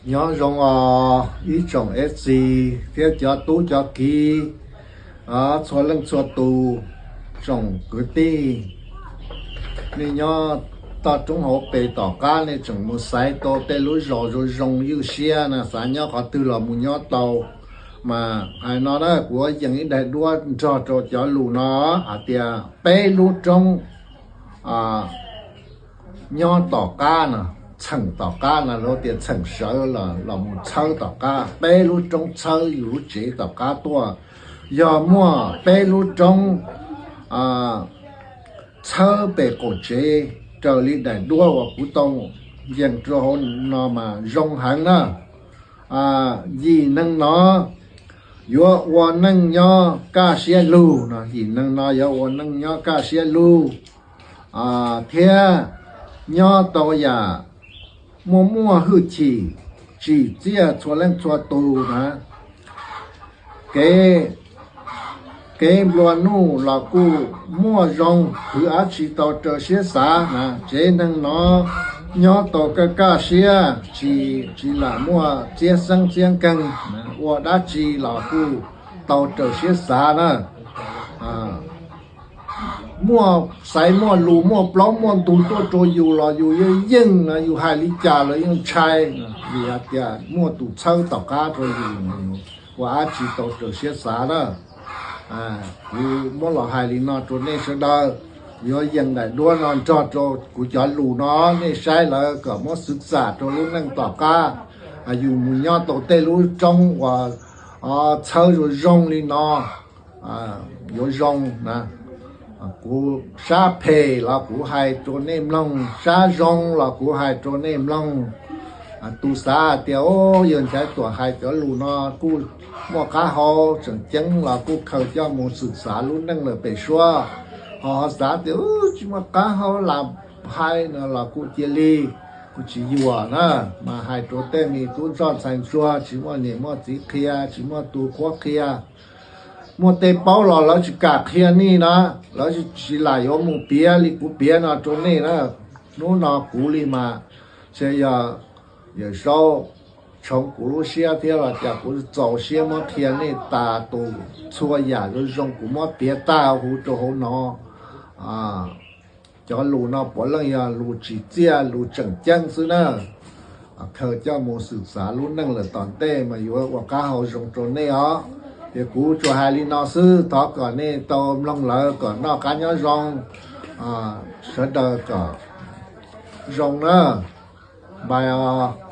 Nyob zoo os ib tsoom F C thiab cov tub cov kiv, txhua leej txhua tus, tsoom kwv tij, nej nyob toj roob hauv pes tom qab nej tseem mus xaiv tau tej lub zos zoo zoo ywj siab na, xav nyob qhov twg los mus nyob tau. Mas hais no na, kuv yees ib daim duab nrog rau cov lus no hais tias peb lub roob nyob tom qab no, txheem tom qab no, lawv tias txheem sawv los mus txhawb tom qab, peb lub roob txhawb yus lub tsev tom qab tuaj. Yog muaj peb lub roob txhawb pem qaum tsev raws li daim duab uas kuv tau yees rau hauv no mas zoo heev na. Yim neeg no yuav ua neej nyob kaj siab lug no, yim neeg no yuav ua neej nyob kaj siab lug thiab nyob tau yam muaj muaj hwj chim, tsim txiaj txhua leej txhua tus na. Kev, kev nplua nuj los kuj muaj zoo, khwv dab tsi tau raws siab xav na. Tsev neeg no nyob tau kaj kaj siab, tsis, tsis lam muaj txiab xeeb txiab nkeeg, ua dab tsi los kuj tau raws siab xav na. Muaj xaiv muaj lus muaj plaub muaj ntug tuaj rau yus los yus yeej yeej no, yus hais li cas los yeej ntshai, vim hais tias muaj tus txhawb tom qab rau yus, ua dab tsi tau raws siab xav na. Kuv muab los hais li no rau nej sawv daws, yuav yees daim duab no nrog rau kuv cov lus no, nej saib lawm kom muab xwv xam rau lub neej tom qab. Yus mus nyob tau tej lub roob uas txhawb zoo zoo li no, yuav zoo na. Kuv sab phem los kuv hais rau nej mloog, sab zoo los kuv hais rau nej mloog. Tus xav tias, o, yawg Nchaiv Tuam hais cov lus no kuj muaj qab hau, tseem ceeb los kuj khaws coj mus xwm xav lub neej lawm pem suab. Ho ho xav tias tsis muaj qab hau lam hais no los kuj cia li, kuj tsis yuam na. Mas hais rau tej me tub ntsuag ntxhais ntsuag tsis muaj niam muaj txiv qhia, tsis muaj tus qhuab qhia, muaj tej paub los lawv tsis kam qhia nej na, lawv tsis lam yuav mus piav li kuv piav no rau nej na. Hnub no kuv li mas, ntshe yog Yawm Saub tshoov kuv lub siab thiab los cas kuv txaus siab muab qhia nej tas tus, txhua yam zoo zoo kuv muab piav tag huv rau hauv no. Cov lus no puav leej yog lus tsim txiaj lus tseem ceeb xwb na. Khaws coj mus xwm xav lub neej lawm tom ntej mas yuav ua qab hau zoo rau nej os. Ces kuv tsuas hais li no xwb, thov kom nej tau mloog lawm kom noj qab nyob zoo, sawv daws kom zoo na. Npais os.